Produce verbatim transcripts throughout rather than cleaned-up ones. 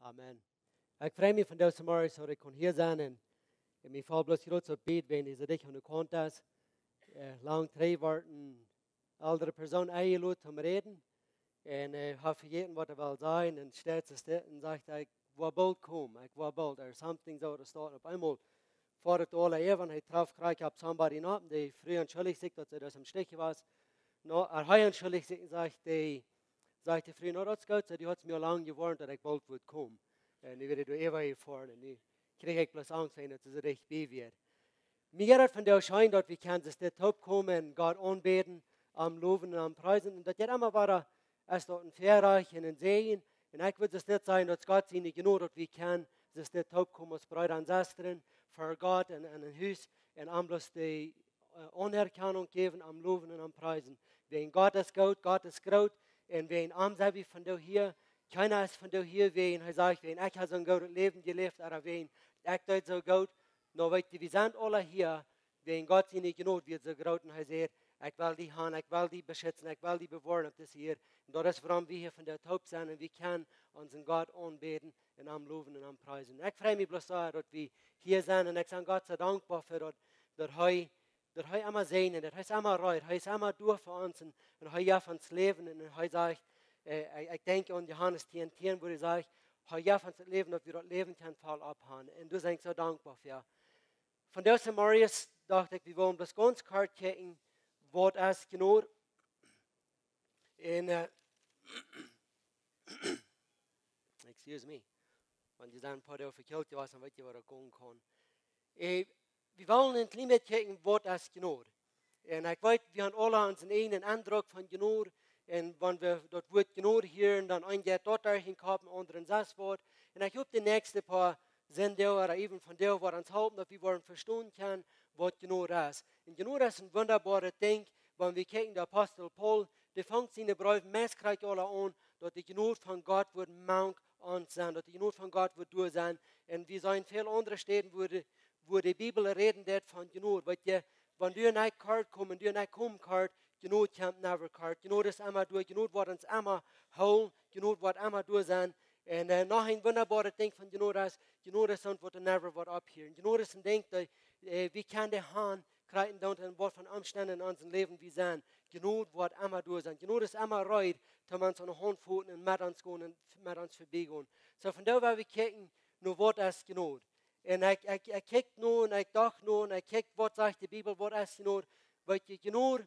Amen. Ekj frei mie vondoag zemorjes, daut ekj kunn hia sennen. Un, un mie felt bloos groot soo bie, wan dee soo dicht aun de Kaunt es. Äh, lang trigj wort eene aundre Persoon enjelot toom räden. Un, äh, haud vejäten waut hee wull sajen. Un steit soo stell un sajcht: "Ekj woa boolt komen, ekj woa boolt." Or something soo, daut steit opp eemol ver daut aule äwa, hee traf krakjt opp somebody nopp, dee Fru entschuldicht sikj, daut see daut em Stich wia. No, ea hee entschuldicht sikj, sajcht dee, sajcht dee Fru: "No, daut es goot, soo, du hast mie lang jewoarnt, daut ekj boolt wudd komen." Un nu wia hee doa äwa jefoaren un nu kjrieech ekj bloos Angst, wan daut soo dicht bie wia. Mie jeit daut vondoag scheen, daut wie kjennen dit toopkomen un Gott aunbäden, am lowen un am priesen. Un daut jeit emma wada, es daut een Väarajcht un een Säajen. Un ekj wudd dit sajen, daut Gott siene Jnod, daut wie kjennen dit toopkomen aus Breeda un Sestren, ver Gott un, un en Hus, un am bloos dee, äh, Aunerkjanunk jäwen, am lowen un am priesen. Wäajen Gott es goot, Gott es groot, un wäajen am sent wie vondoag hia. Kjeena es vondoag hia, wäajen hee sajcht: "Wäajen ekj hab soon goodet Läwen jeläft", ooda wäajen ekj deed soo goot. No, weet jie, wie sent aula hia, wäajen Gott siene Jnod wia soo groot un hee säd: "Ekj well die haben, ekj well die beschitzen, ekj well die bewoaren opp dise Ieed." Un daut es wuarom wie hia vondoag toop sent un wie kjennen onsen Gott aunbäden un am lowen un am priesen. Un ekj frei mie bloos soo, daut wie hia sent un ekj sie Gott soo dankboa fa daut, daut hee, daut hee emma säajent, daut hee es emma reed, hee es emma doa fa ons un, un hee jeft ons Läwen un hee sajcht, äh, ekj, ekj denkj aun Johanes tieen tieen, wua hee sajcht, hee jeft ons daut Läwen, daut wie daut Läwen kjennen voll opp haben. Un doa sie ekj soo dankboa fa. Vondoag zemorjes docht ekj, wie wellen bloos gaunz kort kjikjen, waut es Jnod. Un, äh, excuse me. Wan jie sent een poa Doag vekjeelt jewast, dan weet jie waut doa komen kaun. Äh, wie wellen een kjlien bät kjikjen, waut es Jnod. Un ekj weet, wie haben aula onsen eejnen Endruck von Jnod. Un wan wie daut Wuat Jnod hieren, dan een jeit daut derch dän Kopp, een aundren sest waut. Un ekj hop, de näakjste poa Sindach ooda even vondoag woat ons halpen, daut wie woaren vestonen kjennen, waut Jnod es. Un Jnod es een wundaboaret Dinkj, wan wie kjikjen, de Apostel Paulus, dee fangt siene Breew meist krakjt aula aun, daut de Jnod von Gott woat mank ons sennen, daut de Jnod von Gott woat doa sennen. Un wie seenen väl aundre Städen, wua de, wua de Bibel räden deit von Jnod. Weet jie, wan du un ekj kort komen, du un ekj komen kort, Jnod kjemt never kort. Jnod es emma doa, Jnod woat ons emma hoolen, Jnod woat emma doa sennen. Un, äh, noch een wundaboaret Dinkj von Jnod es, Jnod es soont, waut never woat opphieren. Jnod es een Dinkj, daut, äh, wie kjennen dee haben, kjrieen, dan en waut fa Omstend en onsen Läwen wie sent. Jnod woat emma doa sennen. Jnod es emma reed, toom ons aun de Haunt foten un met ons gonen un met ons verbie gonen. Soo, vondoag well wie kjikjen, no waut es Jnod. Un ekj, ekj, ekj kjikj no un ekj docht no un ekj kjikj, waut sajcht de Bibel, waut es Jnod? Weet jie, Jnod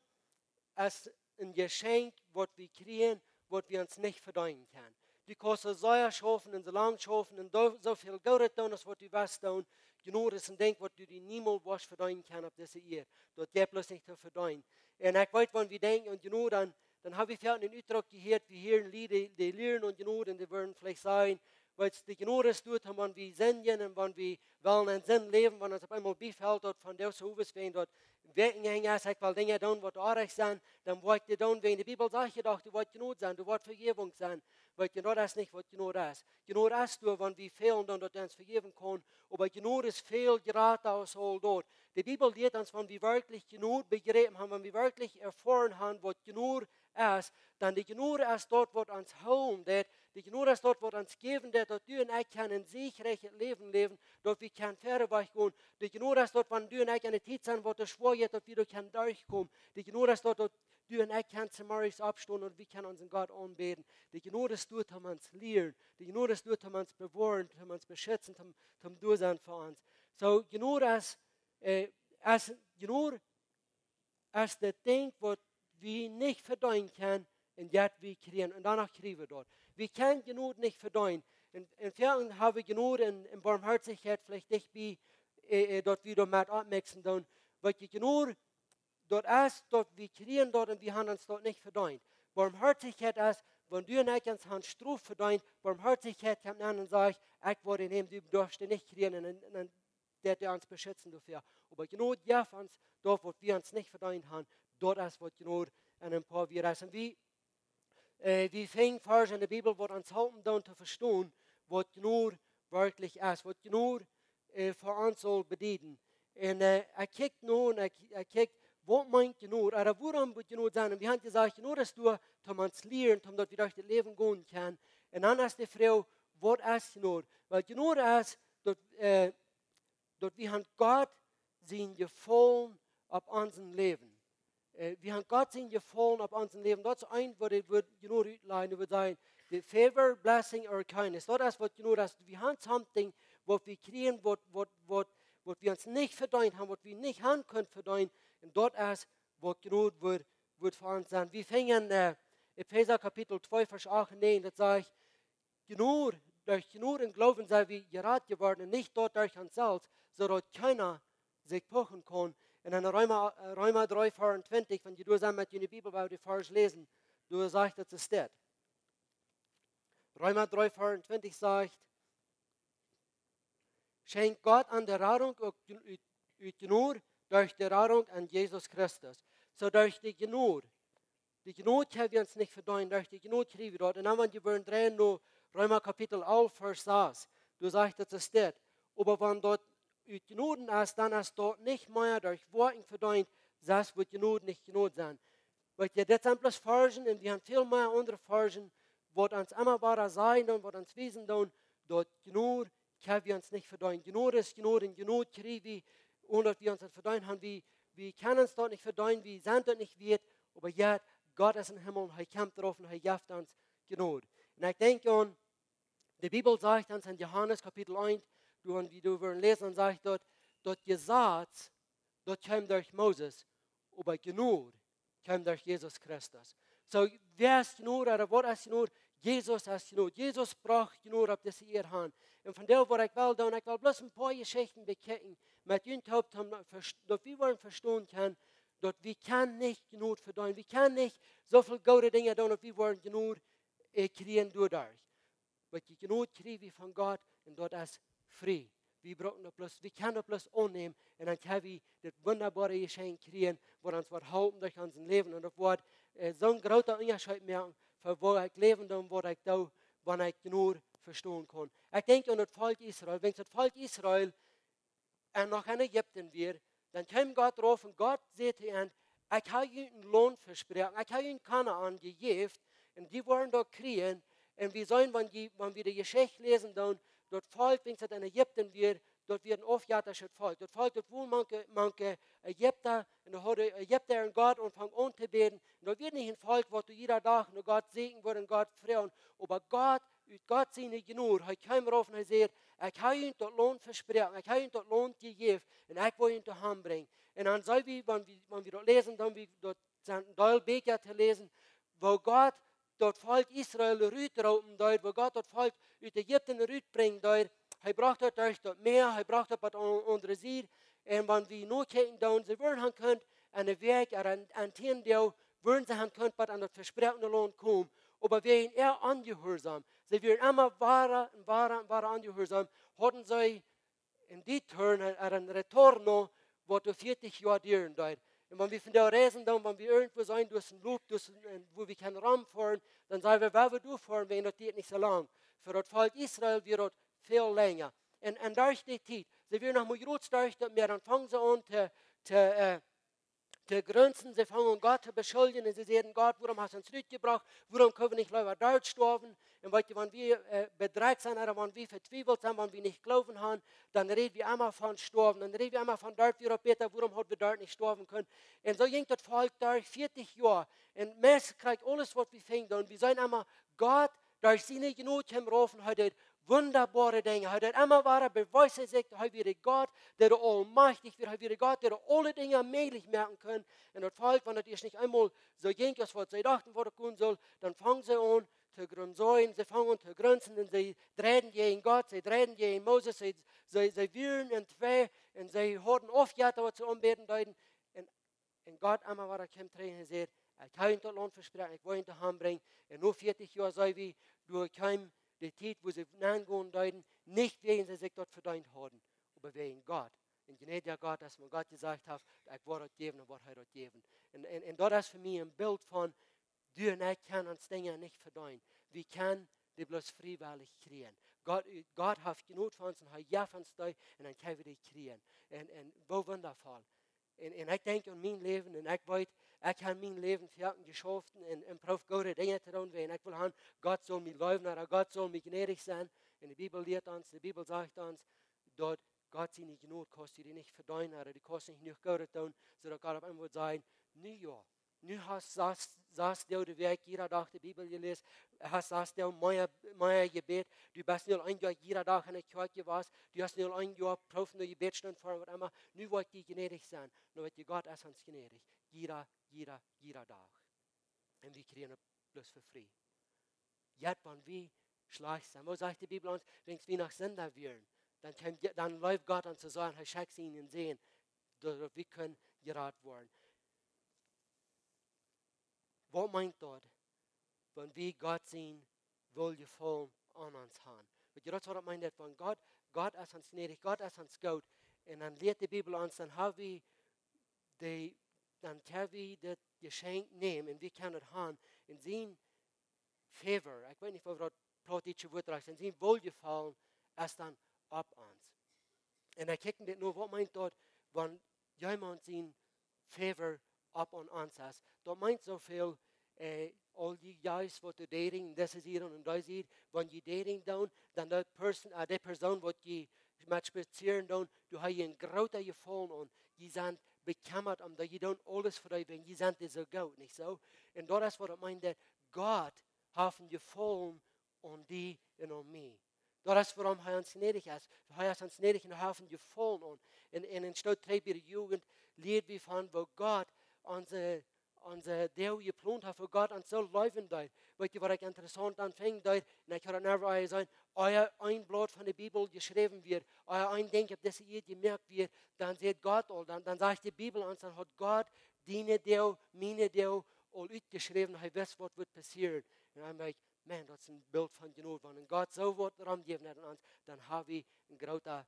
es een Jeschenkj, waut wie kjrieen, waut wie ons nich vedeenen kjennen. Du kaust soo sea schaufen un soo lang schaufen un do-, soo väl Goodet doonen, aus waut du west doonen. Jnod es een Dinkj, waut du die niemols woascht vedeenen kjennen opp dise Ieed. Daut jeit bloos nich to vedeenen. Un ekj weet, wan wie denkjen aun Jnod, dan, dan hab wie väl eenen Utdruck jehieet, wie hieren Lied, dee, dee lieren aun Jnod un dee wudden veleicht sajen, weetst, de Jnod es doa, wan wie sindjen un wan wie wellen en Sind läwen, wan ons opp eemol biefelt, daut von dee soo es, wan daut werkjlich es, ekj well Dinja doonen, waut oajch sent, dan woa ekj dee doonen, wäajen de Bibel sajcht je doch, doa woat Jnod sennen, doa woat Vejäwunk sennen. Weet jie, daut es nich, waut Jnod es. Jnod es doa, wan wie fälen, dan daut ons vejäwen kaun. Oba Jnod es väl jrata aus aul daut. De Bibel lieet ons, wan wie werkjlich Jnod bejräpen haben, wan wie werkjlich erfoaren haben, waut Jnod es, dan de Jnod es daut, waut ons hoolen deit. De Jnod es daut, waut ons jäwen deit, daut du un ekj kjennen een siegreichet Läwen läwen, daut wie kjennen wieda wajch gonen. De Jnod es daut, wan du un ekj en de Tiet sent, waut et schwoa jeit, daut wie doa kjennen derchkomen. De Jnod es daut, daut du un ekj kjennen zemorjes oppstonen un wie kjennen onsen Gott aunbäden. De Jnod es doa, om ons lieren. De Jnod es doa, om ons bewoaren, om ons beschitzen, om, om doa sennen fa ons. Soo, Jnod es, äh, es, Jnod es daut Dinkj, waut wie nich vedeenen kjennen un daut wie kjrieen. Un doano kjrie wie daut. Wie kjennen Jnod nich vedeenen. Un, un väl haben Jnod un, un Boamhoatichkjeit veleicht dicht bie, äh, äh, daut wie doamet oppmiksen doonen. Waut Jnod, daut es, daut wie kjrieen daut un wie haben ons daut nich vedeent. Boamhoatichkjeit es, wan du un ekj ons haben Strof vedeent, Boamhoatichkjeit kjemt aun un sajcht: "Ekj woa dee nämen, du darfst dee nich kjrieen", un, un, un daut dee ons beschitzen doafäa. Oba Jnod jeft ons daut, waut wie ons nich vedeent haben, daut es, waut Jnod en een poa Wieed es. Un wie, äh, wie finjen Varsch en de Bibel, waut ons halpen doonen to vestonen, waut Jnod werkjlich es, waut Jnod, äh, fa ons saul bedieden. Un, äh, ekj kjikj no un ekj, ekj kjikj, waut meent Jnod? Ooda wuarom woat Jnod sennen? Un wie haben jesajcht, Jnod es doa, om ons lieren, om daut wie derch daut Läwen gonen kjennen. Un dan es de Froag, Waut es Jnod? Well, Jnod es daut, äh, daut wie haben Gott sien Jefaulen opp onsen Läwen. Äh, wie haben Gott sien Jefaulen opp onsen Läwen. Daut es een, waut ekj wudd Jnod utlajen, wudd sajen, the favor, blessing or kindness. Daut es waut Jnod es. Wie haben something, waut wie kjrieen, waut, waut, waut, waut wie ons nich vedeent haben, waut wie nich haben kunnen vedeenen. Un daut es waut Jnod wudd, wudd fa ons sennen. Wie finjen, äh, Efeesa Kapitel twee, Varsch acht un näajen, daut sajcht, Jnod, derch Jnod un Gloowen sent wie jerat jeworden, un nich daut derch ons selfst, soo daut kjeena sikj puchen kaun. Un en Reema, äh, Reema dree, veeauntwintich, wan jie doa sent met june Bibel, woa wie dän Varsch läsen, doa sajcht daut, es dit. Reema dree, veeauntwintich sajcht, schenkjt Gott ons de Radunk uk ut, ut Jnod derch de Radunk aun Jesus Christus. Soo derch de Jnod. De Jnod kjenn wie ons nich vedeenen, derch de Jnod kjrie wie daut. Un dan, wan jie wellen dreien no Reema Kapitel alf, Varsch sas, doa sajcht daut, es dit. Oba wan daut ut Jnod es, dan es daut nich mea derch Woakjen vedeent, sest woat Jnod nich Jnod sennen. Weet jie, dit sent bloos Varschen un wie haben väl mea aundre Varschen, waut ons emma wada sajen doonen, waut ons wiesen doonen, daut Jnod kjenn wie ons nich vedeenen. Jnod es Jnod un Jnod kjrie wie, onen daut wie ons daut vedeent haben. Wie, wie kjennen ons daut nich vedeenen, wie sent daut nich wieet, oba jo, Gott es em Himmel un hee kjemt doarauf un hee jeft ons Jnod. Un ekj denkj aun, de Bibel sajcht ons en Johanes Kapitel eent, doa, wan wie doa wellen läsen, dan sajcht daut, daut Jesaz, daut kjeem derch Moses, oba Jnod kjeem derch Jesus Christus. Soo, wäa es Jnod, ooda waut es Jnod? Jesus es Jnod. Jesus brocht Jnod opp dise Ieed han. Un vondoag, waut ekj well doonen, ekj well bloos een poa Jeschichten bekjikjen, met junt toop, om daut wie woaren vestonen kjennen, daut wie kjennen nich Jnod vedeenen. Wie kjennen nich soo väl goode Dinja doonen, daut wie woaren Jnod, äh, kjrieen doaderch. Waut jie Jnod kjrieen wie von Gott, un daut es frie. Wie brucken daut bloos, wie kjennen daut bloos aunnämen, un dan kjenn wie dit wundaboare Jeschenkj kjrieen, waut ons woat halpen derch onsen Läwen, un daut woat, äh, soon groota Unjascheet moaken, fa woo ekj läwen doo un waut ekj doo, wan ekj Jnod vestonen kaun. Ekj denkj aun daut Volkj Israel. Wan daut Volkj Israel en, noch en Ägipten wia, dan kjeem Gott doarauf un Gott säd to an: "Ekj hab junt een Launt vesproaken, ekj hab junt Kanaan jejäft, un jie woaren daut kjrieen." Un wie seenen, wan jie, wan wie de Jeschicht läsen, dan daut Volkj, wan daut en Ägipten wia, daut wia een aufjettaschet Volkj. Daut Volkj, daut wia mank, mank Ägipta, un doa hauden Ägipta äaren Gott aunjefongen auntobäden. Un daut wia nich een Volkj, waut jieda Dach no Gott säkjen wudd un Gott froagen. Oba Gott, ut Gott siene Jnod, hee kjeem doarauf un hee säd: "Ekj hab junt daut Launt vesproaken, ekj hab junt daut Launt jejäft, un ekj woa junt doa han brinjen." Un dan seenen wie, wan wie, wan wie daut läsen, dan wie daut sent een Deel Bieekja to läsen, woo Gott daut Volkj Israel rutroopen deed, woo Gott daut Volkj ut Ägipten rutbrinjen deed. Hee brocht daut derch daut Mäa, hee brocht daut opp de aundre Sied. Un wan wie nu kjikjen, dan, see wudden han kunt en eene Wäakj ooda en, en tieen Doag, wudden see han kunt bat aun daut vesproakene Launt komen. Oba wäajen äa Onjehuarsaum, see wieren emma wada un wada un wada onjehuarsaum, hauden see en dee Turn, äh, een Retorno, waut doa vieetich Joa dieren deed. Un wan wie vondoag reisen, dan, wan wie irjentwua sent, doa es een Loop, doa es een, een, wua wie kjennen romfoaren, dan saj wie, wie woaren doa foaren, wiels daut diet nich soo lang. Fa daut Volkj Israel wia daut väl lenja. Un, un derch dee Tiet, see wieren noch mau jrod derch daut Mäa, dan fungen see aun to, to, äh, to grunsen, see fungen aun Gott to beschuldjen un see säden: "Gott, wuarom hast du ons rutjebrocht? Wuarom kjenn wie nich leewa doa stoawen?" Un weet jie, wan wie, äh, bedrekjt sent, ooda wan wie vetwiewelt sent, wan wie nich Gloowen haben, dan räd wie emma von stoawen, dan räd wie emma von doa wia daut bäta, wuarom haud wie doa nich stoawen kunt. Un soo jinkj daut Volkj derch vieetich Joa. Un meist kjrieech aules, waut wie fungen, un wie seenen emma, Gott, derch siene Jnod kjeem rauf un hee deed wundaboare Dinja. Hee deed emma wada, bewiest hee sikj, hee wia de Gott, dee aulmajchtich wia, hee wia de Gott, dee aule Dinja mäajlich moaken kunn. Un daut Volkj, wan daut ieescht nich eemol soo jinkj, aus waut see dochten, waut daut gonen sull, dan fungen see aun to grunsen, see fungen aun to grunsen un see dreiden jäajen Gott, see dreiden jäajen Moses, see, see, see wieren en twee un see hauden Aufjetta, waut see aunbäden deeden. Un, un Gott emma wada kjeem trigj un säd: "Ekj hab junt daut Launt vesproaken, ekj woa junt doa han brinjen." Un no vieetich Joa, saj wie, doa kjeem de Tiet, wua see nengonen deeden, nich wäajen see sikj daut vedeent hauden, oba wäajen Gott. Een jnädja Gott, aus wan Gott jesajcht haft: "Ekj woa daut jäwen", dan woat hee daut jäwen. Un, un, un daut es fa mie een Bilt von, du un ekj kjennen ons Dinja nich vedeenen. Wie kjennen dee bloos friewellich kjrieen. Gott, Gott haft Jnod fa ons un hee jeft ons dee un dan kjenn wie dee kjrieen. Un, un woo wundavoll. Un, un ekj denkj aun mien Läwen un ekj weet, ekj hab mien Läwen foaken jeschauft un, un proowt goode Dinja to doonen, wiels ekj well han, Gott saul mie leewen ooda Gott saul mie jnädich sennen. Un de Bibel lieet ons, de Bibel sajcht ons, daut Gott siene Jnod kaust du die nich vedeenen, ooda du kaust nich jenuach Goodet doonen, soo daut Gott opp eemol woat sajen: "Nu jo, nu hast sas, sas Doag de Wäakj jieda Dach de Bibel jeläst, hast sas Doag mea, mea jebät, du best nu aul een Joa jieda Dach enne Kjoakj jewast, du hast nu aul een Joa Proowen no Jebäd stunden fa waut emma, nu woa ekj die jnädich sennen." Nu weet jie, Gott es ons jnädich, jieda, jieda, jieda Dach. Un wie kjrieen daut bloos fa frie. Jet wan wie schlajcht sent. Woo sajcht de Bibel ons, wan wie noch Sinda wieren, dan kjeem Je-, dan leeft Gott ons to sajen, hee schekjt sienen Sän, daut, daut wie kjennen jerat woaren. Waut meent daut, wan wie Gott sien Woljefaulen aun ons haben? Weet jie, daut es waut daut meent, daut wan Gott, Gott es ons jnädich, Gott es ons goot. Un dan lieet de Bibel ons, dan ha wie de, dan kjenn wie dit Jeschenkj nämen un wie kjennen daut haben. Un sien favor, ekj weet nich, woo daut plautdietsche Wuat rajcht es, un sien Woljefaulen es dan opp ons. Un dan kjikj wie dit nu, waut meent daut, wan jemaunt sien favor opp aun ons es? Daut meent soo väl, äh, aul dee Jeist waut du dating, dise Sied un dee Sied, wan jie dating doonen, dan dee Persoon, äh, dee Persoon waut jie met spazieren doonen, du hast een groota Jefaulen aun. Jie sent bekjemmat om dee, jie doonen aules fa dee, wan jie sent dee soo goot, nich soo? Un daut es waut daut meent, daut Gott haft een Jefaulen aun die un aun mie. Daut es wuarom hee ons jnädich es. Hee es ons jnädich un hee haft een Jefaulen aun. Un, un enstaut trigj bie de Jugent lieed wie von woo Gott onse, onse Doag jeplont haft, woo Gott ons soo leewen deed. Weet jie waut ekj interessaunt aunfunk deed? Un ekj haud daut never ea jeseenen. Ea een Blaut von de Bibel jeschräwen wort, ea een Dinkj opp dise Ieed jemoakt wort, dan sajcht Gott aul, dan, dan sajcht de Bibel ons, dan haud Gott diene Doag, miene Doag aul utjeschräwen, hee wist waut wudd passieren. Un dan denkj ekj, Maun, daut es een Bilt von Jnod, wan een Gott soo waut romjäwen haft aun ons, dan ha wie een groota,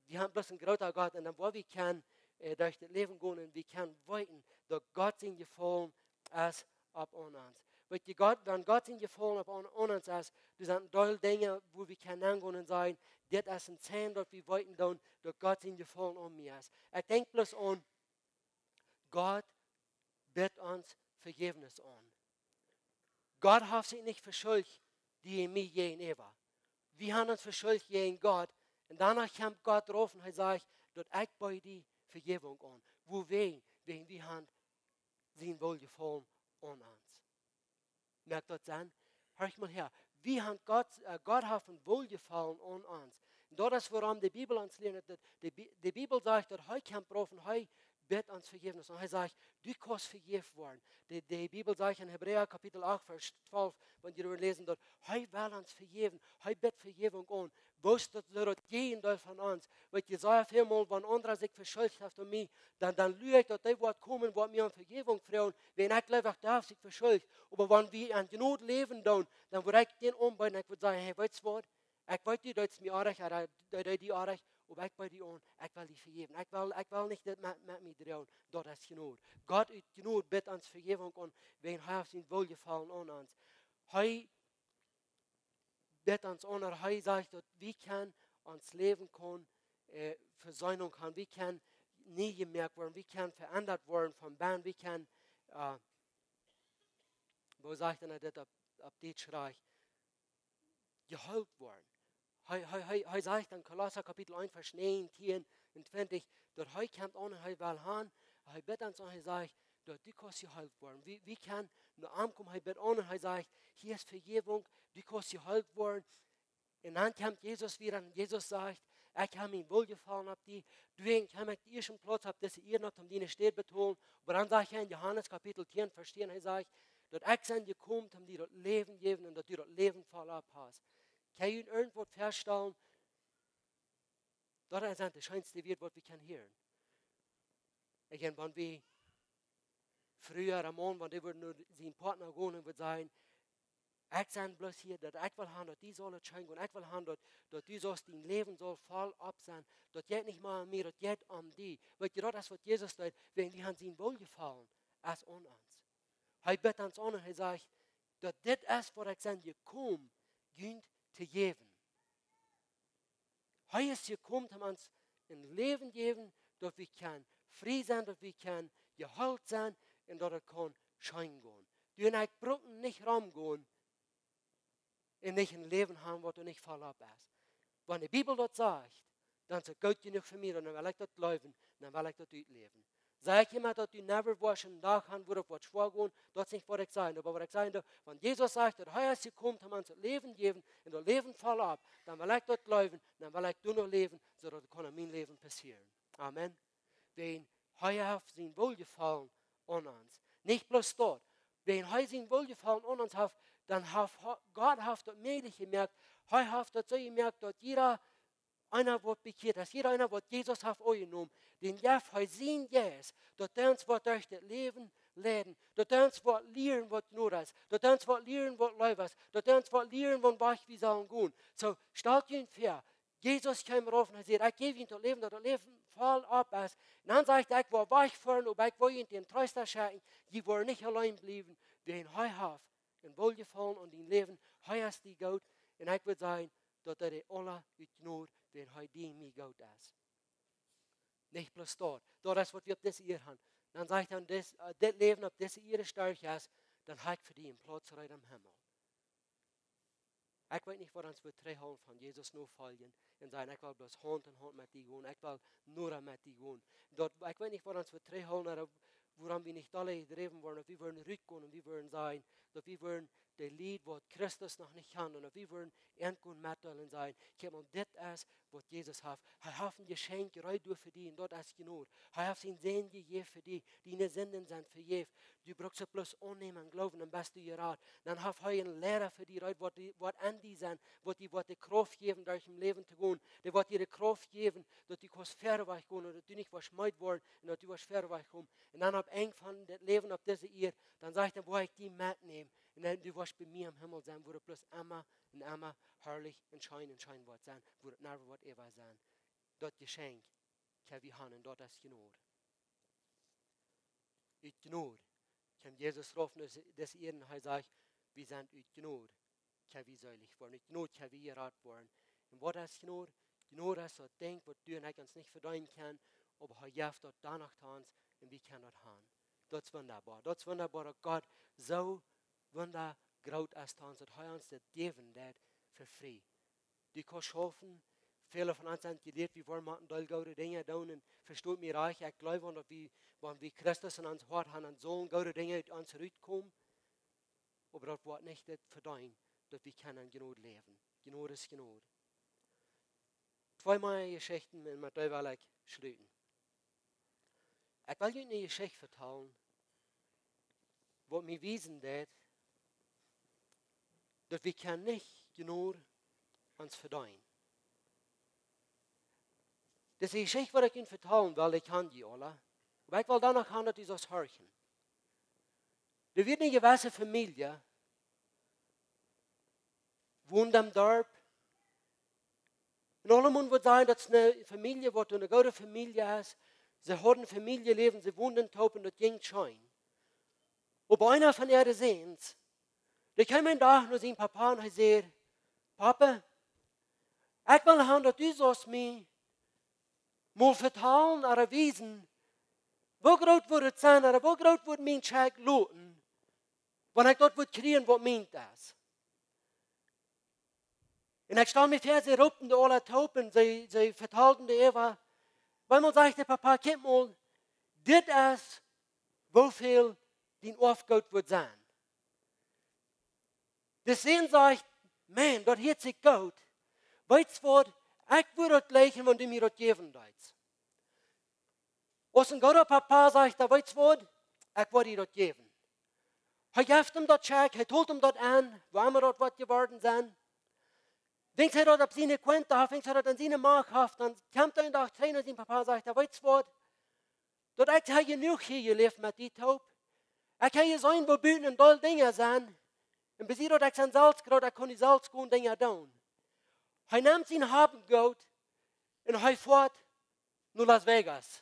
wie haben bloos een groota Gott un dan woa wie kjennen, äh, derch daut Läwen gonen un wie kjennen weeten daut Gott sien Jefaulen es opp aun ons. Weet jie, Gott, wan Gott sien Jefaulen opp aun, aun ons es, doa sent een Deel Dinja wua wie kjennen aungonen un sajen, dit es een Tieekjen daut wie weeten doonen daut Gott sien Jefaulen aun mie es. Ekj denkj bloos aun, Gott bät ons Vejäwnis aun. Gott haft sikj nich veschuldicht, die un mie jäajenäwa. Wie haben ons veschuldicht jäajen Gott. Un doano kjemt Gott rauf un hee sajcht, daut ekj bäd die Vejäwunk aun. Wuawäajen? Wäajen wie haben sien Woljefaulen aun ons. Moakt daut Senn? Horcht mol häa. Wie haben Gott, äh, Gott haft een Woljefaulen aun ons. Un daut es wuarom de Bibel ons lieet, daut de Bi-, de Bibel sajcht, daut hee kjemt rauf un hee bät ons Vejäwnis. Un hee sajcht, du kaust vejäft woaren. De, de Bibel sajcht en Hebräa Kapitel acht, Varsch twalf, wan jie doa läsen, daut hee well ons vejäwen. Hee bät Vejäwunk aun. Woo es daut soo daut Jäajendeel von ons? Weet jie, sea väl mol, wan aundre sikj veschuldicht haben aun mie, dan, dan lua ekj daut dee woat komen, woat mie om Vejäwunk froagen, wan ekj jleew, ekj hab sikj veschuldicht. Oba wan wie en Jnod läwen doonen, dan wudd ekj dän aunbäden, ekj wudd sajen, hey, weetst waut? Ekj weet, du deetst mie oajch, ooda du deetst die oajch, oba ekj bäd die aun, ekj well die vejäwen. Ekj well, ekj well nich dit met, met mie droagen. Daut es Jnod. Gott ut Jnod bät ons Vejäwunk aun, wäajen hee haft sien Woljefaulen aun ons. Hee bät ons aun, daut hee sajcht, daut wie kjennen ons Läwen kjennen, äh, Vesöhnung haben, wie kjennen nie jemoakt woaren, wie kjennen veendat woaren von bennen, wie kjennen, äh, woo sajcht eena dit opp, opp Dietsch rajcht? Jeheelt woaren. Hee, hee, hee, hee sajcht en Kolossa Kapitel eent, Varsch näajentieen un twintich, daut hee kjemt aun un hee well haben, hee bät ons aun, hee sajcht, daut du kaust jeheelt woaren. Wie, wie kjennen no am komen, hee bät aun un hee sajcht, hia es Vejäwunk, du kaust jeheelt woaren. Un dan kjemt Jesus wada un Jesus sajcht, ekj hab mien Woljefaulen opp die, du, ekj hab mie dän ieeschten Plauz opp dise Ieed opp diene Städ betolt. Oba dan sajcht hee en Johanes Kapitel tieen, Varsch tieen, hee sajcht, daut ekj sie jekomen, om die daut Läwen jäwen un daut du daut Läwen voll opp hast. Kjenn jie irjentwaut faststalen? Daut sent de scheenste Wieed, waut wie kjennen hieren. Ekj denkj, wan wie Fru ooda Maun, wan dee wudd no sienen Partner gonen un wudd sajen, ekj sie bloos hia, daut ekj well haben, daut die saul et scheen gonen, ekj well haben, daut, daut du saust, dien Läwen saul voll opp sennen, daut jeit nich mea om mie, daut jeit om die. Weet jie, daut es waut Jesus deed, wäajen wie haben sien Woljefaulen es aun ons. Hee bät ons aun un hee sajcht, daut dit es, waut ekj sie jekomen, junt to jäwen. Hee es jekomen, om ons een Läwen jäwen, daut wie kjennen frie sennen, daut wie kjennen jeheelt sennen un daut et kaun scheen gonen. Du un ekj bruken nich romgonen un nich een Läwen haben, waut doa nich voll opp es. Wan de Bibel daut sajcht, dan es et goot jenuach fa mie, dan well ekj daut jleewen, dan well ekj daut utläwen. Saj ekj emma, daut du never woascht een Dach haben, wua daut woat schwoa gonen, daut es nich waut ekj saj. Oba waut ekj saj, daut, wan Jesus sajcht, daut hee es jekomen, om ons daut Läwen jäwen un daut Läwen voll opp, dan well ekj daut jleewen, dan well ekj doano läwen, soo daut et kaun en mien Läwen passieren. Amen. Wiels hee haft sien Wohlgefallen aun ons. Nich bloos daut. Wiels hee sien Wohlgefallen aun ons haft, dan haft Ho-, Gott haft daut mäajlich jemoakt. Hee haft daut soo jemoakt, daut jieda eena woat bekjieet, daut jieda eena, waut Jesus haft aunjenomen, dän jeft hee sienen Jeist, daut dee ons woat derch daut Läwen leiden, daut dee ons woat lieren, waut Jnod es, daut dee ons woat lieren, waut Leew es, daut dee ons woat lieren, waut Wajch wie sellen gonen. Soo, stalt junt väa, Jesus kjeem rauf un hee säd: "Ekj jäw junt daut Läwen, daut daut Läwen voll opp es." Un dan sajcht hee: "Ekj woa wajchfoaren, oba ekj woa junt dän Treesta schekjen, jie woaren nich auleen bliewen, wiels hee haft een Wohlgefallen aun dien Läwen, hee es die goot." Un ekj wudd sajen, daut hee de aula ut Jnod, wiels hee die mie goot es. Nich bloos daut. Daut es, waut wie opp dise Ieed haben. Dan sajcht hee: "Wan dit, äh, dit Läwen opp dise Ieed stoakj es, dan hab ekj fa die een Plauz reed em Himmel." Ekj weet nich, waut ons woat trigjhoolen von Jesus nofoljen un sajen: "Ekj well bloos Haunt en Haunt met die gonen, ekj well noda met die gonen." Daut, ekj weet nich, waut ons woat trigjhoolen, ooda wuarom wie nich dolle jedräwen woaren, daut wie woaren rutgonen un wie woaren sajen, daut wie woaren de Lied, waut Christus noch nich kjanen, un daut wie woaren an gonen metdeelen un sajen: "Kjikj mol, dit es, waut Jesus haft. Hee haft een Jeschenkj reed doa fa die, un daut es Jnod. Hee haft sienen Sän jejäft fa die, diene Sinden sent vejäft. Du brukst et bloos aunnämen un jleewen, dan best du jerat. Dan haft hee een Liera fa die reed, waut die, waut aun die sent, waut die woat de Krauft jäwen, derch daut Läwen to gonen. Dee woat die de Krauft jäwen, daut du kaust wieda wajch gonen un daut du nich woascht meed woaren un daut du woascht wieda wajch komen. Un dan aum Enj von daut Läwen opp dise Ieed, dan sajcht hee: Dan woa ekj die metnämen. Un dan, du woascht bie mie em Himmel sennen, wua et bloos emma un emma harlich un scheen un scheen woat sennen, wua et never woat ewich sennen." Daut Jeschenkj kjenn wie haben, un daut es Jnod. Ut Jnod kjeem Jesus rauf no dise, dise Ieed un hee sajcht: "Wie sent ut Jnod, kjenn wie seelich woaren. Ut Jnod kjenn wie jerat woaren." Un waut es Jnod? Jnod es daut Dinkj, waut du un ekj ons nich vedeenen kjennen, oba hee jeft daut dan noch to ons un wie kjennen daut haben. Daut es wundaboa. Daut es wundaboa, daut Gott soo wundagroot es to ons, daut hee ons daut jäwen deit fa frie. Du kaust schaufen. Väle von ons sent jelieet, wie woaren mau een Deel goode Dinja doonen. Un vestot mie rajcht, ekj jleew aun daut wie, wan wie Christus en ons Hoat haben, dan sellen goode Dinja ut ons rutkomen. Oba daut woat nich daut vedeenen, daut wie kjennen Jnod läwen. Jnod es Jnod. Twee mea Jeschichten un met dee well ekj schluten. Ekj well junt eene Jeschicht vetalen, waut mie wiesen deit, daut wie kjennen nich Jnod ons vedeenen. Dise Jeschicht, waut ekj junt vetalen well, ekj kaun dee aula. Oba ekj well dan noch haben, daut du saust horchen. Doa wia eene jewesse Famielje, wond em Darp. Un aulemaun wudd sajen, daut es eene Famielje, waut eene goode Famielje es. See hauden Famieljeläwen, see wonden toop un daut jinkj scheen. Oba eena von äare Säns, dee kjeem een Dach no sienen Papa un hee säd: "Papa, ekj well haben, daut du saust mie mol vetalen ooda wiesen, woo groot wudd et sennen, ooda woo groot wudd mien Schekj loten, wan ekj daut wudd kjrieen, waut mient es." Un ekj stal mie väa, see roopen dee aula toop un see, see vetalden dee äwa. Opp eemol sajcht de Papa: "Kjikj mol, dit es, woo väl dien Oafgoot woat sennen." De Sän sajcht: "Maun, daut hieet sikj goot. Weetst waut, ekj wudd daut jlikjen, wan du mie daut jäwen deetst." Aus een gooda Papa sajcht hee: "Weetst waut, ekj woa die daut jäwen." Hee jeft am daut Schekj, hee tolt am daut aun, woo emma daut woat jeworden sennen. Wiels hee daut opp siene Kunt haft, wiels hee daut en siene Macht haft, dan kjemt hee een Dach trigj no sienen Papa un sajcht hee: "Weetst waut, daut ekj hab jenuach hia jeläft met die toop. Ekj hab jeseenen, woo buten een Deel Dinja sent. Un bie die daut ekj sie selfst groot, ekj kaun die selfst goode Dinja doonen." Hee nemt sien Haben un Goot un hee foat no Las Vegas.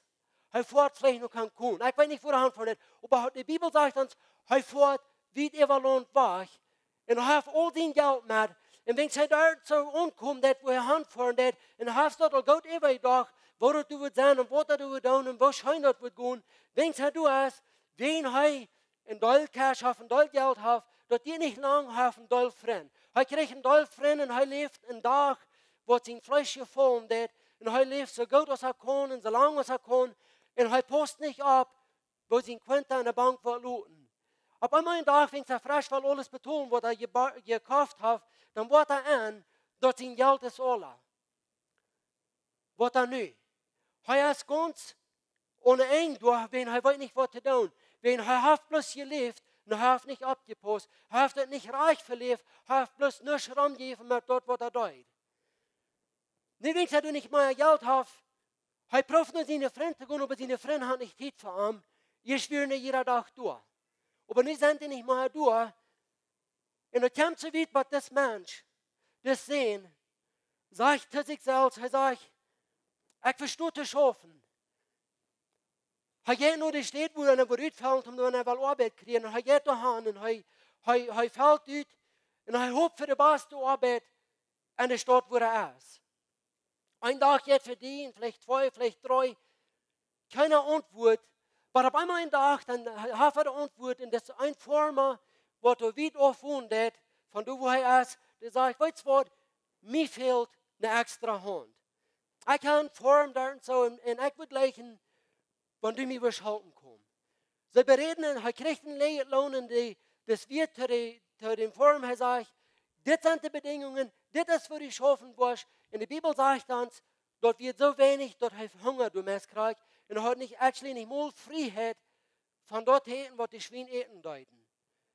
Hee foat veleicht no Cancun. Ekj weet nich, wua hee han foat, oba de Bibel sajcht ons, hee foat wiet äwa Launt wajch. Un hee haft aul sien Jelt met. Un wan hee doa soo aunkjemt, daut wua hee han foaren deit, un hee haft daut aul goot äwajedocht, woo daut doa wudd sennen un waut daut doa wudd doonen un woo scheen daut wudd gonen, wan hee doa es, wan hee een Deel Cash haft, een Deel Jelt haft, daut deit nich lang, haft hee een Deel Frind. Hee kjricht een Deel Frind un hee läft een Dach, waut sien Fleesch jefollen deed. Un hee läft soo goot aus hee kaun un soo lang aus hee kaun. Un hee paust nich opp, woo sien Quinta enne Bank woat loten. Opp eemol een Dach, wan hee fresch well aules betolen, waut hee jeba-, jekoft haft, dan woat hee en, daut sien Jelt es aula. Waut dan nu? Hee es gaunz onen Enj doa, wan hee weet nich waut to doonen. Wan hee haft bloos jeläft, un hee haft nich oppjepaust. Hee haft et nich rajcht veläft, hee haft bloos nuscht romjejäft met daut waut hee deed. Nu wan hee doa nich mea Jelt haft, hee proowt no siene Frind to gonen, oba siene Frind haben nich Tiet fa am. Dee wieren jieda Dach doa. Oba nu sent dee nich mea doa. Un daut kjemt soo wiet, waut dis Mensch, dis Sän, sajcht to sikj selfst, hee sajcht: "Ekj vesto to schaufen." Hee jeit no de Staut, wua hee woat utfaulen, om doa woll Oabeit kjrieen. Un hee jeit doa han un hee, hee, hee felt ut. Un hee hoopt fa de baste Oabeit enne Staut, wua hee es. Een Dach jeit vebie, veleicht twee, veleicht dree. Kjeene Auntwuat. Oba opp eemol een Dach, dan haft hee de Auntwuat. Un daut es een Forma, waut doa wiet auf wont, von doa wua hee es. Dee sajcht: "Weetst waut, mie fält eene extra Haunt. Ekj hab eene Form doa un soo, un, un ekj wudd jleichen, wan du mie wurscht halpen komen." See beräden un hee kjricht een läajet Loon un dee, daut wia to de, to dän Form, hee sajcht: "Dit sent de Bedinjungen, dit es, woo du schaufen woascht." Un de Bibel sajcht ons, daut wia soo weinich, daut hee Hunga doamet kjrieech. Un hee haud nich, actually nich mol Frieheit von daut to äten, waut de Schwien äten deeden.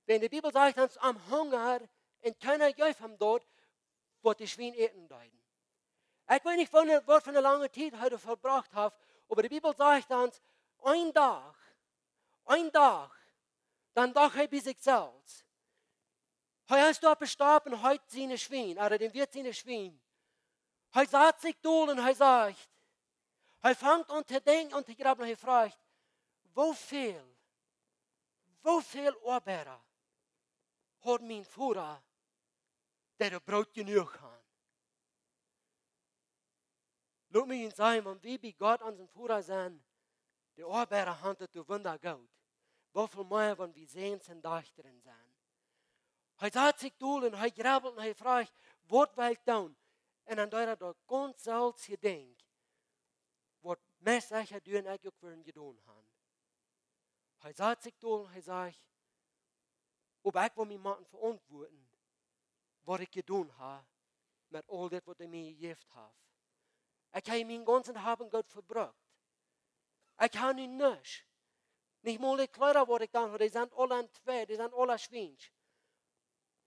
Wan de Bibel sajcht ons, am hungad un kjeena jeef am daut, waut de Schwien äten deeden. Ekj weet nich, waut fa eene, waut fa eene lange Tiet hee doa vebrocht haft, oba de Bibel sajcht ons, een Dach, een Dach, dan docht hee bie sikj selfst. Hee es doa opp de Stopp un heet siene Schwien, ooda dän Wirt siene Schwien. Hee sat sikj dol un hee sajcht, hee fangt aun to denkjen un to jrebblen, hee froagt: "Woo väl, woo väl Oabeida haud mien Voda, dee doa Broot jenuach haud?" Lot mie junt sajen, wan wie bie Gott onsen Voda sent, de Oabeida haben daut doa wundagoot. Woo väl mea, wan wie Säns un Dajchta sent. Hee sat sikj dol un hee jrebbelt un hee froagt: "Waut well ekj doonen?" Un dan deed hee daut gaunz selfst jedenkjen, waut meist secha du un ekj uk wudden jedonen haben. Hee sat sikj dol un hee sajcht: "Oba ekj well mie motten veauntwuaden, waut ekj jedonen hab met aul dit, waut hee mie jejäft haft. Ekj hab mien gaunzet Hab un Goot vebrukt. Ekj hab nu nuscht. Nich mol de Kjleeda, waut ekj dan haud, dee sent aula entwei, dee sent aula schwiensch."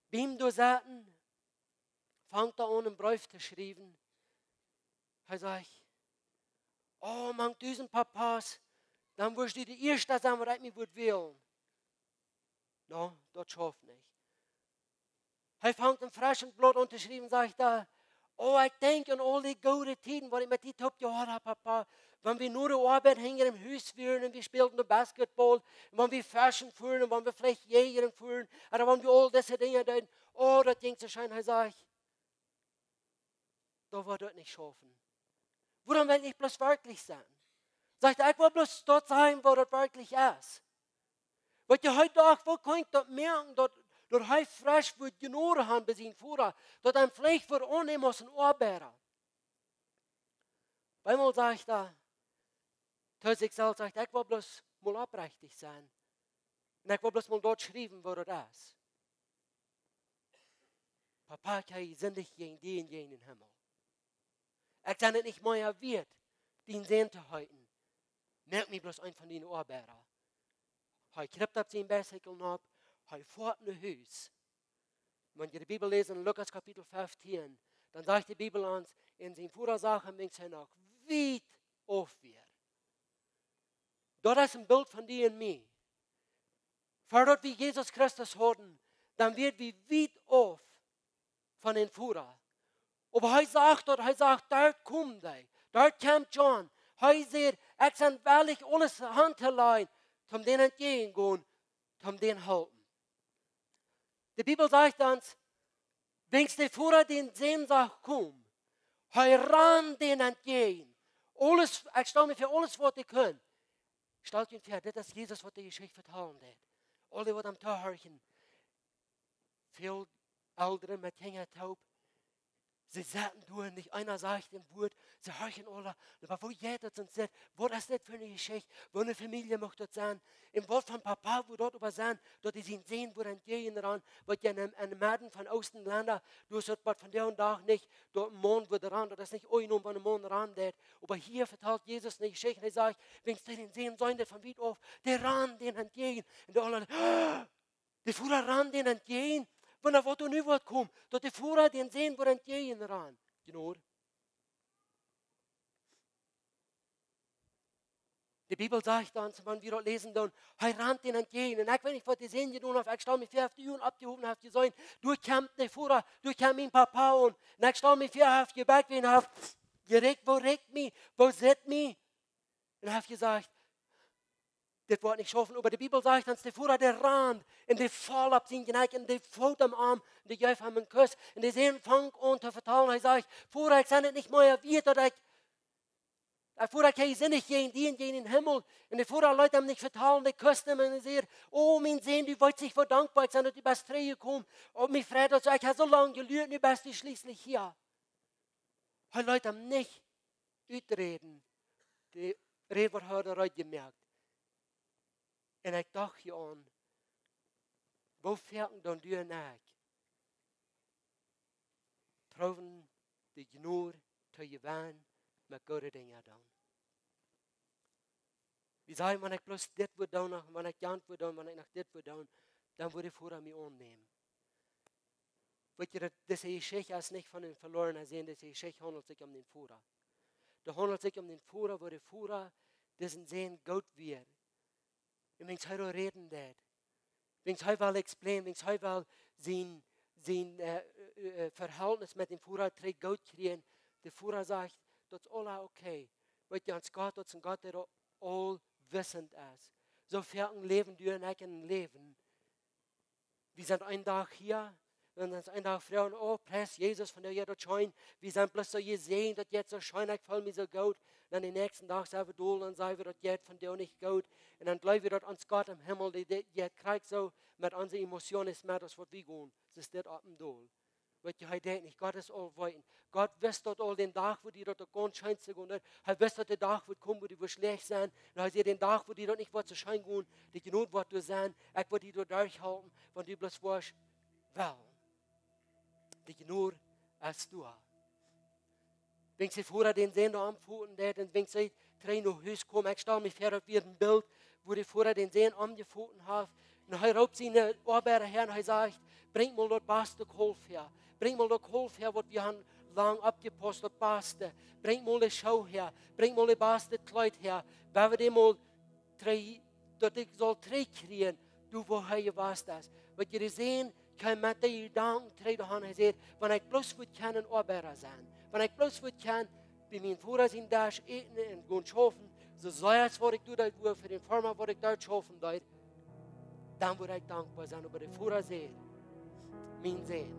Biem doa sitten, fangt hee aun, eenen Breef to schriewen. Hee sajcht: "Oh, mank dusent Papas, dan wurscht du de ieeschta sennen, waut ekj mie wudd wellen." No, daut schauft nich. Hee fangt een freschet Blaut aun to schriewen, sajcht hee: "Oh, ekj denkj aun aul dee goode Tieden, waut ekj met die toop jehaut hab, Papa. Wan wie no de Oabeit hinja em Hus wieren un wie spälden doa Basketball, un wan wie feschen fuaren, un wan wie veleicht jäajen fuaren, ooda wan wie aul dise Dinja deeden. Oh, daut jinkj soo scheen." Hee sajcht: "Daut woat daut nich schaufen. Wuarom well ekj nich bloos werkjlich sennen?" Sajcht hee: "Ekj well bloos daut sennen, waut daut werkjlich es." Waut jie hee docht, woo kaun ekj daut moaken, daut, daut hee fresch wudd Jnod haben bie sien Voda, daut hee veleicht wudd aunnämen aus een Oabeida? Bie mol sajcht hee to sikj selfst, sajcht: "Ekj well bloos mol oprechtich sennen. Un ekj well bloos mol daut schriewen, waut daut es. Papa, ekj hab jesindicht jäajen die un jäajen dän Himmel. Ekj sie et nich mea wieet, dien Sän to heeten. Moak mie bloos een von diene Oabeida." Hee kjript opp sien Bicycle nopp, hee foat no Hus. Wan jie de Bibel läsen en Lukas Kapitel feftieen, dan sajcht de Bibel ons, un sien Voda sach am, wiels hee noch wiet auf wia. Daut es een Bilt von die un mie. Ver daut wie Jesus Christus hauden, dan wieren wie wiet auf von dän Voda. Oba hee sach daut, hee sach: "Doa kjemt hee, doa kjemt John." Hee sajcht: "Ekj sie wellich aules han to lajen, om dän entjäajen to gonen, om dän to halpen." De Bibel sajcht ons, wiels de Voda dän Sän sach komen, hee rand dän entjäajen. Aules, ekj stal mie väa, aules waut hee kunn. Stalt junt väa, dit es Jesus, waut de Jeschicht vetalen deed. Aule, waut am tohorchen, väl Elren met Kjinja toop. See sitten doa, nich eena sajcht een Wuat, see horchen aula. Oba woo jeit daut, sent see, waut es dit fa eene Jeschicht? Woo eene Famielje mucht daut sennen? Un waut fa een Papa wudd daut oba sennen, daut hee sienen Sän wudd entjäajen rannen, waut je en, en de Medden von Oosten Lenda, doa es daut waut vondoag dän Dach nich, daut een Maun wudd rannen, daut es nich aunjenomen, wan een Maun rannen deit. Oba hia vetalt Jesus eene Jeschicht, un hee sajcht, wan hee dän Sän seenen deed von wiet auf, dee rand dän entjäajen. Un dee aula, de Voda rand dän entjäajen, wan hee waut nu woat komen, daut de Voda dän Sän woat entjäajen rannen. Jnod. De Bibel sajcht ons, wan wie daut läsen, dan, hee rand dän entjäajen. Un ekj weet nich, waut de Sän jedonen haft. Ekj stal mie väa, haft de Uagen oppjehowen, haft jeseenen, doa kjemt de Voda, doa kjemt mien Papa aun. Un ekj stal mie väa, haft jebekjt, wan haft jeräakjent, woo rikjt mie, woo sitt mie. Un hee haft jesajcht, dit woat nich schaufen, oba de Bibel sajcht, aus de Voda, dee rand, un dee foll opp sien Kjnee, un dee foot am aun, un dee jeef am een Kuss, un de Sän funk aun to vetalen, hee sajcht, Voda, ekj sie daut nich mea wieet, daut ekj, ekj, Voda, ekj sie sindicht jäajen die un jäajen dän Himmel, un de Voda leet am nich vetalen, dee kusst am un säd, O, mien Sän, du weetst nich, woo dankboa ekj sie, daut du best trigjjekomen, opp mie freit daut soo, ekj hab soo lang jeluat, nu best du schlieslich hia. Hee leet am nich uträden, de Räd, waut hee haud jemoakt. Un ekj docht hia aun, woo foaken dan du un ekj proowen de Jnod to jewennen met goode Dinja doonen. Wie sajen, wan ekj bloos dit wudd doonen, wan ekj jant wudd doonen, wan ekj noch dit wudd doonen, dan wudd de Voda mie aunnämen. Weet jie, daut, dise Jeschicht es nich von een veloarna Sän, dise Jeschicht haundelt sikj om dän Voda. Dee haundelt sikj om dän Voda, woo de Voda disen Sän goot wia. Un wan hee doa räden deed, wan hee well explain, wan hee well sien, sien, äh, äh, äh, Verhältnis met dän Voda trigj goot kjrieen, de Voda sajcht, daut es aula okay. Weet jie, ons Gott, daut es een Gott, dee aulwissend es. Soo foaken läwen du un ekj een Läwen, wie sent een Dach hia, un dan een Dach froagen, O, pries Jesus, vondoag jeit daut scheen. Wie sent bloos soo jesäajent, daut jeit soo scheen, ekj feel mie soo goot. Dan dän näakjsten Dach sent wie dol, dan sajen wie, daut jeit vondoag nich goot. Un dan jleew wie, daut ons Gott em Himmel, dee, dee, dee kjricht soo met onse Emotionen met aus waut wie gonen. Soo es dit opp un dol. Weet jie, hee denkjt nich, Gott es aulweetend. Gott wist daut aul dän Dach, woo die daut uk gaunz scheen to gonen deed. Hee wist daut de Dach wudd komen, woo du wurscht schlajcht sennen. Un hee säd, dän Dach, woo die daut nich wudd soo scheen gonen, de Jnod woat doa sennen, ekj woa die doa derchhalpen, wan du bloos woascht wellen. De Jnod es doa. Wan see Voda dän Sän doa aunfoten deed un wan see trigj no Hus kjeem, ekj stal mie väa, daut wia een Bilt, woo de Voda dän Sän aunjefoten haft. Un hee roopt siene Oabeida häa un hee sajcht, Brinjt mol daut baste Kaulf häa. Brinjt mol daut Kaulf häa, waut wie han lang oppjepaust, daut baste. Brinjt mol de Schoo häa. Brinjt mol daut baste Kjleet häa. Woa wie dän mol trigj, daut ekj saul trigjkjrieen, doa woo hee jewast es. Waut jie seenen, kjeem met de Jedanken trigj doahan, hee säd, wan ekj bloos wudd kjennen Oabeida sennen, wan ekj bloos wudd kjennen bie mien Voda sien Desch äten un gonen schaufen, soo sea aus waut ekj doo, daut wia fa dän Farma, waut ekj doa schaufen deed, dan wudd ekj dankboa sennen, oba de Voda säd, Mien Sän.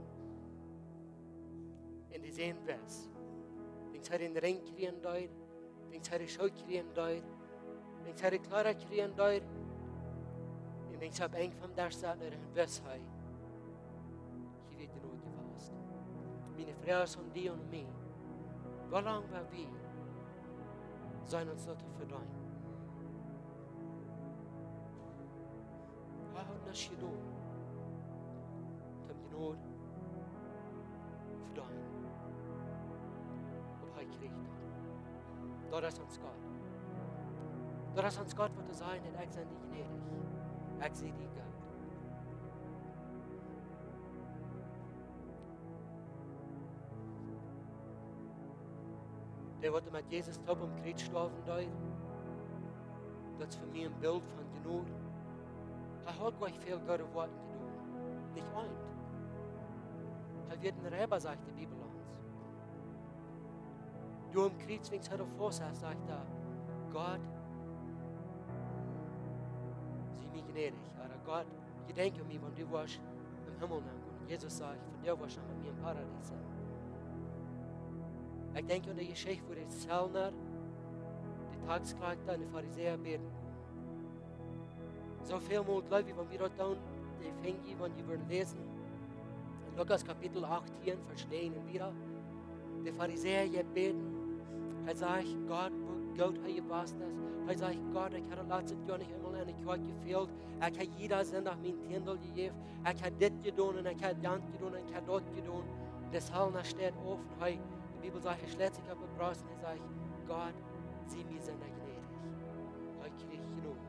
Un de Sän wist, wan hee dän Rinj kjrieen deed, wan hee de Schoo kjrieen deed, wan hee de Kjleeda kjrieen deed, un wan hee opp Enj vom Desch saut, dan wist hee, hia wia Jnod jewast. Miene Froag es aun die un mie, woo lang woa wie sennen ons daut to vedeenen? Hee haud nuscht jedonen, om Jnod vedeenen. Oba hee kjrieech daut. Daut es ons Gott. Daut es ons Gott, waut to sajen haft, ekj sie die jnädich. Ekj sie die goot. Dee, waut met Jesus toop aum Kjriez stoawen deed, daut es fa mie een Bilt von Jnod. Hee haud nich väl goode Woakjen jedonen. Nich eent. Hee wia een Reiba, sajcht de Bibel ons. Doa aum Kjriez, wan hee doa faust es, sajcht hee, Gott, sie mie jnädich. Ooda Gott, jedenkj aun mie, wan du woascht em Himmel nengonen. Jesus sajcht, vondoag woascht du met mie em Paradies sennen. Ekj denkj aun de Jeschicht, woo de Zellner, de Taxkjrakjta un de Farisäa bäden. Soo väl mol jleew ekj, wan wie daut doonen, dee finj jie, wan jie wudden läsen, en Lukas Kapitel achtieen, Varsch näajen un wieda. De Farisäa jeit bäden. Hee sajcht: "Gott, woo goot hee jewast es." Hee sajcht: "Gott, ekj hab daut latste Joa nich eemol enne Kjoakj jefält. Ekj hab jieda Sindach mien Tiendel jejäft. Ekj hab dit jedonen un ekj hab jant jedonen un ekj hab daut jedonen." De Selna steit opp un hee, de Bibel sajcht, hee schleit sikj opp de Brost un hee sajcht: "Gott, sie mie Sinda jnädich." Hee kjrieech Jnod.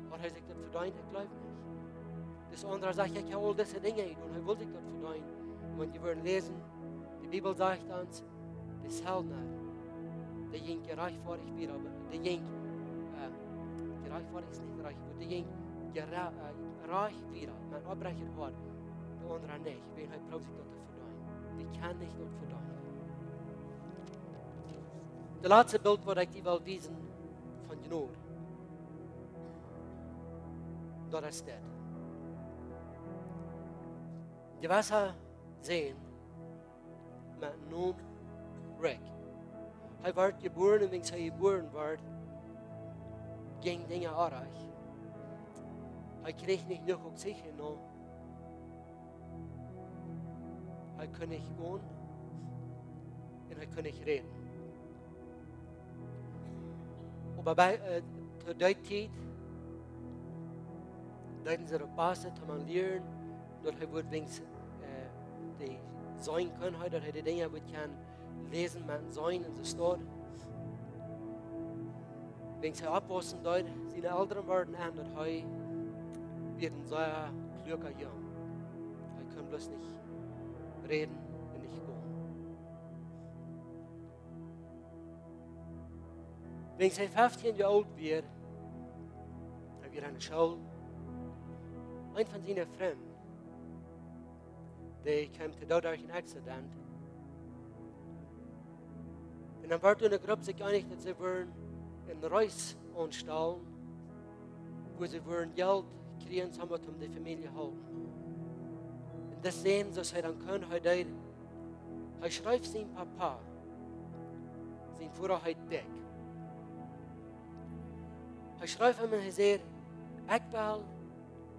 Haud hee sikj daut vedeent? Ekj jleew nich. Dis aundra sajcht: "Ekj hab aul dise Dinja jedonen." Hee wull sikj daut vedeenen. Wan jie wudden läsen, de Bibel sajcht ons, de Selna, dee jinkj jerajchtfoadich wieda, oba dee jinkj, äh, jerajchtfoadich es nich rajcht, oba dee jinkj jera-, äh, rajcht wieda, met een oprechtet Hoat, de aundra nich, wiels hee proowd sikj daut to vedeenen. Wie kjennen nich daut vedeenen. Daut latste Bilt, waut ekj die well wiesen von Jnod, daut es dit. Jewessa Sän met Nomen Rick. Hee wort jebuaren un wan hee jebuaren wort, jinkj Dinja orrajcht. Hee kjrieech nich jenuach Oxygen, no. Hee kunn nich gonen un hee kunn nich räden. Oba bie, äh, to dee Tiet deeden see daut baste, toom am lieren, daut hee wudd weens, äh, dee seenen kunn, hee, daut hee de Dinja wudd kjennen läsen met een Seenen un soo wieda. Wan hee oppwaussen deed, siene Elren worden en, daut hee wia een sea kluaka Jung. Hee kunn bloos nich räden un nich gonen. Wan hee feftieen Joa oolt wia, hee wia aun de School. Eent von siene Frind, dee kjeem to Doot derch een Accident. Un dan wort enne Grupp sikj eenich, daut see wudden eene Reis aunstalen, wua see wudden Jelt kjrieen, toom waut om de Famielje halpen. Un daut seenen, soo aus hee dan kunn, hee deed, hee schreef sienen Papa, sien Voda heet Dick. Hee schreef am un hee säd: "Ekj well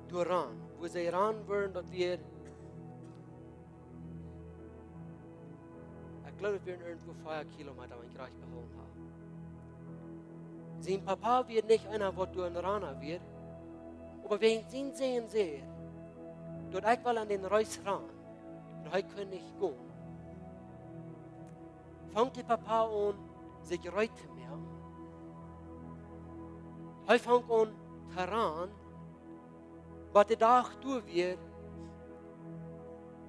doa ran." Wua see ran wudden, daut wia, ekj jleew, daut wia irjentwua fief Kilometa, wan ekj rajcht behoolen hab. Sien Papa wia nich eena, waut doa een Rana wia, oba wan sien Sän säd, daut: "Ekj well aun dän Reis ran", un hee kunn nich gonen, funk de Papa aun, sikj reed to moaken. Hee funk aun to ranen, waut de Dach doa wia,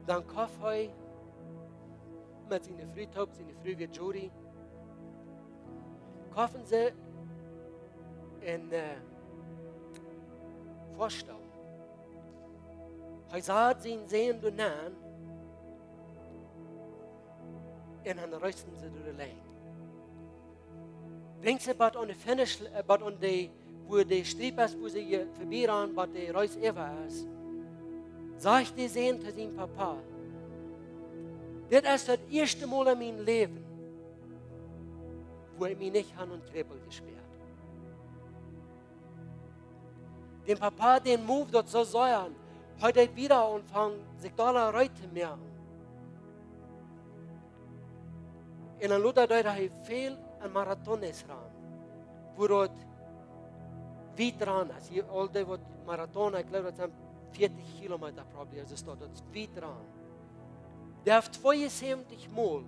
dan koft hee met siene Fru toop, siene Fru wia Jody, koften see een, äh, Foastool. Hee sad sien Sän doa nenn un dan reisten see doa de Lenj. Wan see bat aun de Finish, äh, bat aun de, wua de Striep es, wua see hia verbie ranen, bat de Reis äwa es, sajcht de Sän to sienen Papa: "Dit es daut ieeschte Mol en mien Läwen, wua ekj mie nich hab aun Kjräpel jespäat." Dän Papa, dän moved daut soo sea, hee deed wieda aunfangen, sikj dolla reed to moaken. Un dan lota deed hee väl aun Marathons ranen, wua daut wiet ranen es. Jie aul dee waut Marathon, ekj jleew, daut sent vieetich Kilometa probably, aulsoo daut, daut es wiet ranen. Dee haft tweeunsäwentich Mol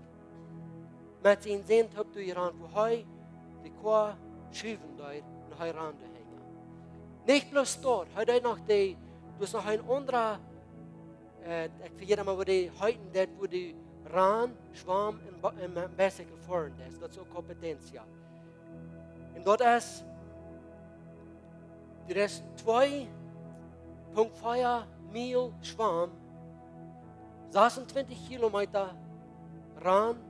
met sienen Sän toop doa jeranen, wua hee de Koa schuwen deed un hee rand hinja. Nich bloos daut, hee deed noch de, doa es noch een aundra, äh, ekj vejät emma, woo dee heeten deit, wua dee ranen, schwamen un ba-, un met een bicycle foaren deit. Daut es uk competencia. Un daut es, daut es twee Punkt vea Miel schwamen, sasuntwintich Kilometa ranen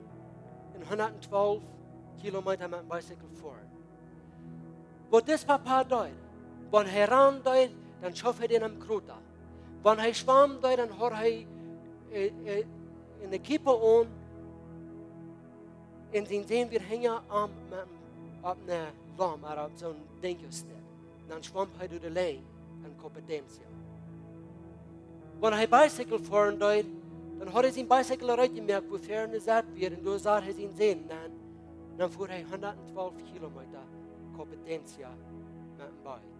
un hundatentwalf Kilometa met een bicycle foaren. Waut dis Papa deed, wan hee ranen deed, dan schoof hee dän aum Krota. Wan hee schwamen deed, dan haud hee, äh, äh, eene Kiepe aun, un sien Sän wia hinja am met, opp eene Lom, ooda opp soon Dinkj aus dit. Dan schwamm hee doa de Lenj aun competencia. Wan hee bicycle foaren deed, Dan haud hee sien bicycle rutjemoakt, wua väaren de Sett wia, un doa sad hee sien Sän. Dan, dan fua hee hundat twalf Kilometa Competencia met een Bike.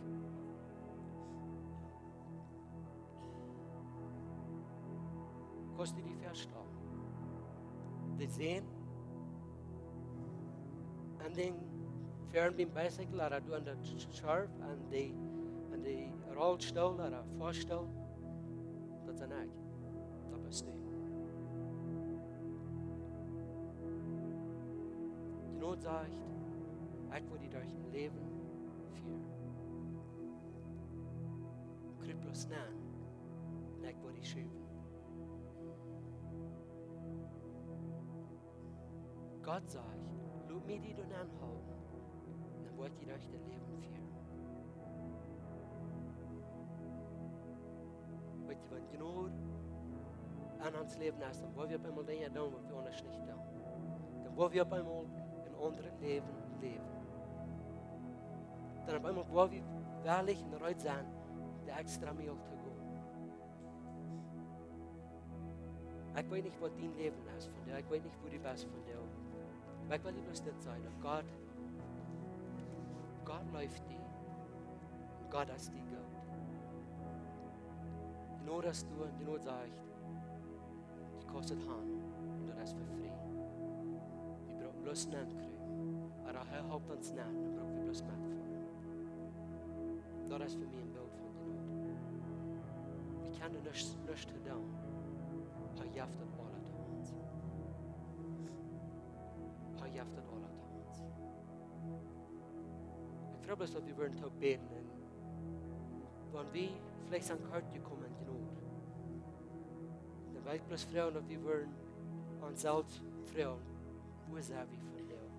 Kaust du die väastalen? De Sän aun dän väaren biem bicycle, ooda du aun de Schorf, aun de, aun de Rollstool ooda Foastool, daut sie ekj. Daut best du. Jnod sajcht: "Ekj woa die derch daut Läwen fieren. Krup bloos nenn, un ekj woa die schuwen." Gott sajcht: "Lot mie die doa nenn hoolen, dan woa ekj die derch daut Läwen fieren." Weetst du, wan Jnod aun ons Läwen es, dan woa wie opp eemol Dinja doonen, waut wie aundasch nich doonen. Dan woa wie opp eemol een aundret Läwen läwen. Dan opp eemol woa wie wellich un reed sennen, de extra Meil to gonen. Ekj weet nich, waut dien Läwen es vondoag. Ekj weet nich, wua du best vondoag. Oba ekj well die bloos dit sajen, daut Gott, Gott leeft die. Gott es die goot. Jnod es doa, un Jnod sajcht: "Du kaust daut han, un daut es fa frie. Wie bruken bloos nenn krupen. Ooda hee halpt ons nenn, dan bruken wie bloos metfoaren." Daut es fa mie een Bilt von Jnod. Wie kjennen nuscht, nuscht doonen. Hee jeft daut aula to ons. Hee jeft daut aula to ons. Ekj froag bloos, daut wie wudden toop bäden. Un wan wie veleicht aun kort jekomen sent, Jnod, dan well ekj bloos froagen, daut wie wudden ons selfst froagen: "Wua sent wie vondoag?"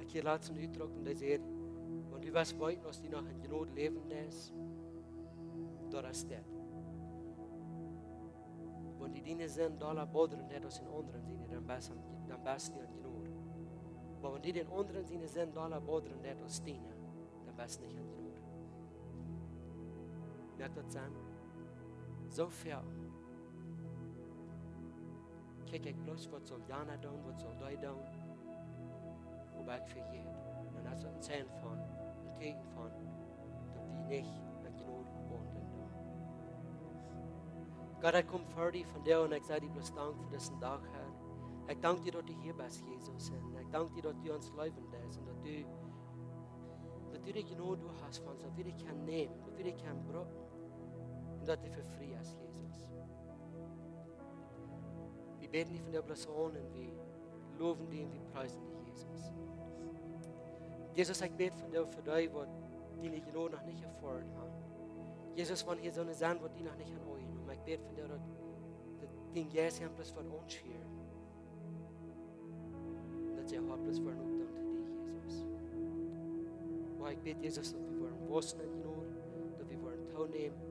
Ekj hia latst eenen Utdruck, un dee sajcht: "Wan du west weeten, aus du noch en Jnod läwen deist, daut es dit. Wan die diene Sind dolla bodren deit aus dän aundren siene, dan best, dan best du en Jnod. Oba wan die dän aundren siene Sind dolla bodren deit aus diene, dan best nich en Jnod." Moakt daut Senn? Soo väl kjikj ekj bloos, waut saul jana doonen, waut saul dee doonen, oba ekj vejät. Un daut es een Zeichen von, een Tieekjen von, daut wie nich met Jnod haundlen doonen. Gott, ekj kom ver die vondoag un ekj saj die bloos Dank fa disen Dach, Herr. Ekj dank die, daut du hia best, Jesus. Un ekj dank die, daut du ons leewen deist un daut du, daut du de Jnod hast fa ons, daut wie die kjennen nämen, daut wie die kjennen brucken. Un daut du fa frie best, Jesus. Wie bäden die vondoag bloos aun un wie lowen die un wie priesen die, Jesus. Jesus, ekj bäd vondoag fa dee, waut diene Jnod noch nich erfoaren haben. Jesus, wan hia soone sent, waut die noch nich haben aunjenomen, ekj bäd vondoag, daut, daut dien Jeist an bloos woat aunschieren. Daut see äa Hoat bloos woaren opdoonen to die, Jesus. Oba ekj bäd, Jesus, daut wie woaren waussen en Jnod, daut wie woaren toonämen,